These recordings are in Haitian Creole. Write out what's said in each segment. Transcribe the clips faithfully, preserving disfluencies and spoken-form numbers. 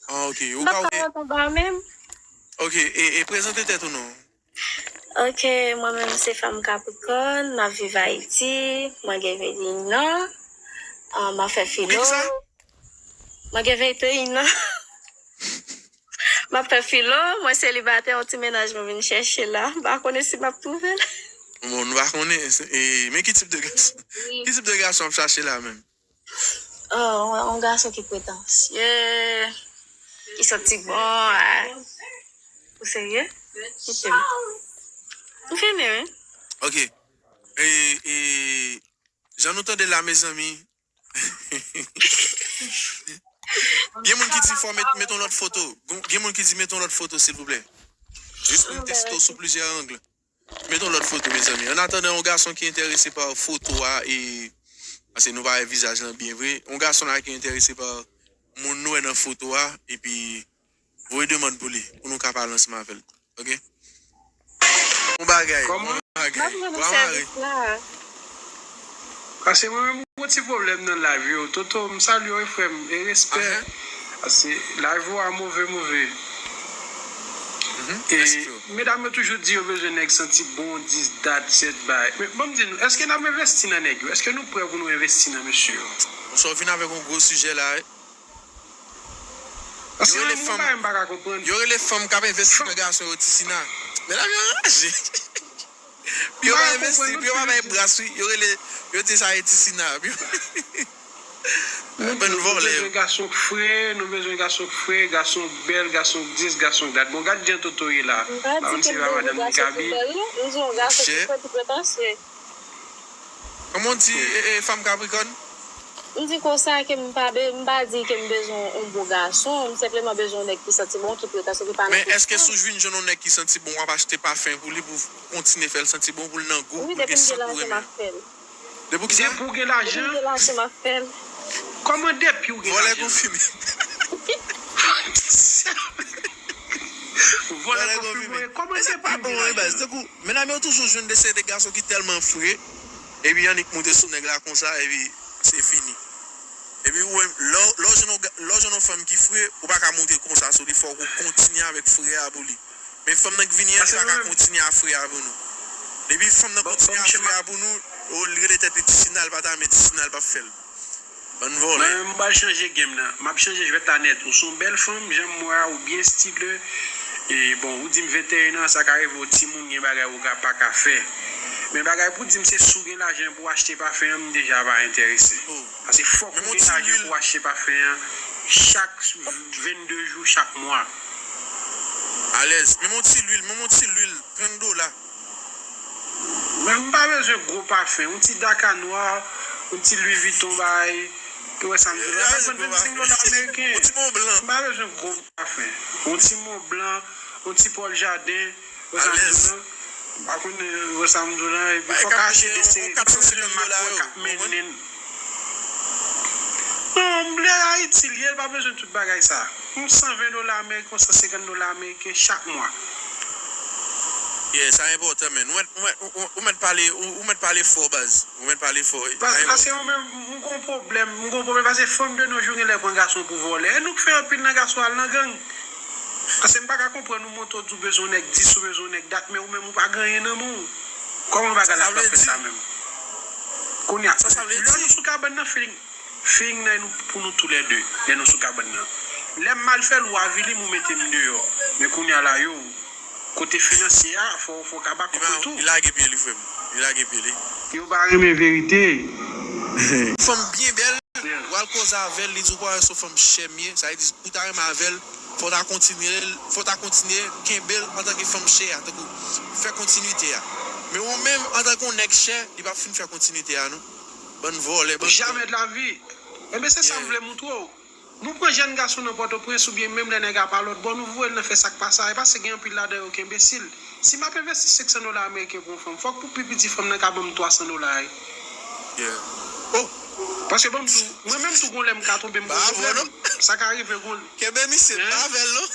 Ah, ok. Ou ka, ok. Anba menm. Ok, e, e prezante tèt ou non. Ok, mwen menm se fanm Capricorn, m ap viv Ayiti, mwen gen venteyen an, ah, m ap fè filo. Ou gen kisa? Mwen gen venteyen an. M ap fè filo, mwen selibatè, yon ti mennaj mwen vin chèche la. M pa konnen si m ap twouve l. Bon, nou pa konnen, e, men ki tip de gason? Ki tip de gason ap chache la menm? Oh, yon, yon gason ki pretansye, ki santi bon, ah. Ou serye? Kite m. M fini, wi. Ok. E, e, jan nou tande la, mezanmi. Gen moun ki di fò met, met yon lòt foto. Gen, gen moun ki di met yon lòt foto, silvouplè. Jis pou m teste w sou plizyè ang. Met yon lòt foto, mezanmi. An atandan, yon gason ki enterese pa foto a, e, paske nou pa wè vizaj lan byen vre. Yon gason la ki enterese pa moun nou wè nan foto a, epi voye demann pou li, pou nou ka pale ansanm avè l. Ok? Bon bagay, bon bagay. Bwa mare. Paske mwen menm, m gon ti pwoblèm nan live yo. Toto, m salye w, frè m, e respè. Paske live ou a move, move. E, medam yo toujou di yo bezwen nèg santi bon, dis, dat, sèt, bay. Men, ban m di nou, èske n ap envesti nan nèg yo? Èske nou prè pou nou envesti nan mesye yo? Bonswa, w vin avèk yon gwo sijè la, wi. Yo rele fanm, yo rele fanm k ap envesti nan gason yo, Tisina. Medam yo anraje. Pou yo pa envesti, pou yo pa bay bras, wi. Yo rele, yo di sa e Tisina. Bann vòlè yo. Nou bezwen gason k fre, nou bezwen gason k fre, gason k bèl, gason k dis, gason k dat. Bon, gad jan Toto ye la. M pa di ke m bezwen gason ki bèl, non. M di yon gason ki fre, ki pretansye. Kòman w di, e, e, fanm Capricorn? M di konsa ke m pa be-, m pa di ke m bezwen yon bon gason, m senpleman bezwen yon nèg ki santi bon, ki pretansye, ki pa nan kesyon. Men èske si w vin jwenn yon nèg ki santi bon, w ap achte pafen pou li, pou w kontinye fè l santi bon, pou l nan gou, pou l gen sant pou renmen? Depi w gen lajan, m ap fè l. Depi w ki sa? Depi w gen lajan. Depi m gen lajan, m ap fè l. Kòman depi w gen lajan? Vòlè konfime. Vòlè konfime. Kòman depi w gen lajan? Tankou, medam yo toujou jwenn de seri de gason ki tèlman fre, epi annik moute sou nèg la konsa, epi se fini. Epi ou menm, lè w, lè w jwenn yon ga-, lè w jwenn yon fanm ki fre, ou pa ka moute konsa sou li, fòk ou kontinye avèk fre a pou li. Men fanm nan k vini an, li pa ka kontinye a fre a pou nou. Depi fanm nan kontinye a fre a pou nou, ou, li rele tèt li Tisina, li pa ta renmen Tisina, li p ap fè l. Bann vòlè. Mwen menm, m pral chanje game nan. M ap chanje jwèt la nèt. Ou se yon bèl fanm, jan m wè a, ou byen stile. E, bon, ou di m venteyen an, sa ka rive yon timoun gen bagay ou ka, pa ka fè. Men bagay pou di m se si w gen lajan pou w achte pafen an, m deja pa enterese. Paske fòk ou gen lajan pou w achte pafen an chak vennde jou, chak mwa. Alèz. Menm yon ti lwil, menm yon ti lwil, trant dola. Mwen, m pa bezwen gwo pafen. Yon ti Daka nwa, yon ti Louis Vuitton bay. Ou wè sa m di la? Sa vennsenk dola ameriken. Yon ti Mont Blanc. M pa bezwen gwo pafen. Yon ti Mont Blanc, yon ti Paul Jardin. Ou wè sa m di la? M pa konn, ou wè sa m di la? Epi fòk achte de seri, m pa bezwen mak wè k ap mennen. Non, m lè Ayiti l ye, l pa bezwen tout bagay sa. Yon san ven dola ameriken, yon san senkant dola ameriken chak mwa. Yeah, sa enpòtan, men. Ou mèt, ou mèt, ou, ou, ou mèt pale, ou, ou mèt pale fò, baz. Ou mèt pale fò, wi. Sa enpòtan. Paske mwen menm, m gon pwoblèm, m gon pwoblèm, paske fanm de nos jours genlè pran gason pou vòlè. E nou k fè anpil nan gason al nan gang. Paske m pa ka konprann ou monte w di w bezwen yon nèg dis, ou bezwen yon nèg dat, men ou menm ou pa gen anyen nan men w. Kòman bagay la ap fè sa menm? Kounye a, lè nou sou kabann nan, feeling, feeling nan e nou, pou nou toulède, lè nou sou kabann nan. Lè m mal fè l, ou avili m, ou mete m deyò. Men kounye a la, yo, kote finansye a, fò, fò w ka ba kòb mwen tou. Li lage pye li, frè m. Li lage pye li. Yo pa renmen verite. Fanm byen bèl, w al koze avè l, li di w pa wè se yon fanm chè m ye, sa vle di, pou w ta renmen avè l, fò w ta kontinye, fò w ta kontinye kenbe l antanke fanm chè a, tankou fè kontinite a. Men ou menm, antanke yon nèg chè, li p ap fin fè kontinite a, non. Bann vòlè, bann... Jamais de la vie. Enben, se sa m vle moutre w. Nou pran jèn gason nan Pòtoprens oubyen menm lè nèg a pa lòt bò, nou voye l nan fè sa k pa sa. E paske gen anpil ladan yo ki enbesil. Si m ap envesti senk san dola ameriken pou yon fanm, fòk pou pi piti fanm nan ka ban m twa san dola, wi. Oh! Paske ban m di w, mwen menm tou gon lè m ka tonbe, m gon pwoblèm. Sa ka rive gon... Kenbe misye, m pa avè l non.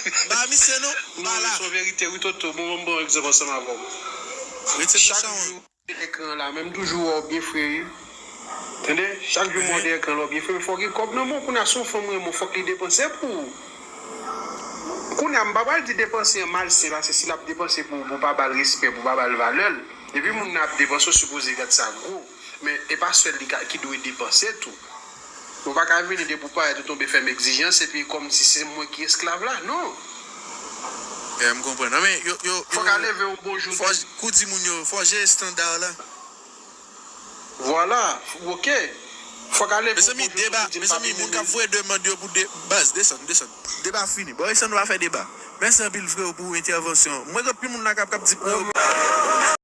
M pa misye non, m pa la. Non, se yon verite wi, Toto. Bon, bon, bon egzanp ansanm avè w. Chak jou ekran la, men m toujou wè w byen fre wi. Tande, chak jou mwen de ekran lè w byen fè, men fò w gen kòb nan men w. Kounye a, si yon fanm renmen w, fòk li depanse pou ou. Kounye a, m pa pral di depanse an malsen, paske si l ap depanse pou ou, pou w pa ba l respè, pou w pa ba l valè l, depi moun nan ap depanse, w sipoze gad sa gwo. Men e pa sèl li ka, ki dwe depanse tou. Ou pa ka vini depi w parèt ou tonbe fè m egzijans, epi kòmsi se mwen ki esklav la. Non. Yeah, m konprann. Non, men yo, yo, Fòk a leve yon bon jou. Fò, kou di moun yo, fò jere estanda la. Vwala, oke. Fòk a leve yon Mezanmi, bon jou. Deba, mezanmi, moun k ap voye demann yo pou de, baz, desann, desann. Deba fini. Bon, desann, nou pa fè deba. Mèsi anpil, freo, pou entèvansyon. Mwen gen anpil moun la k ap, k ap di, freo.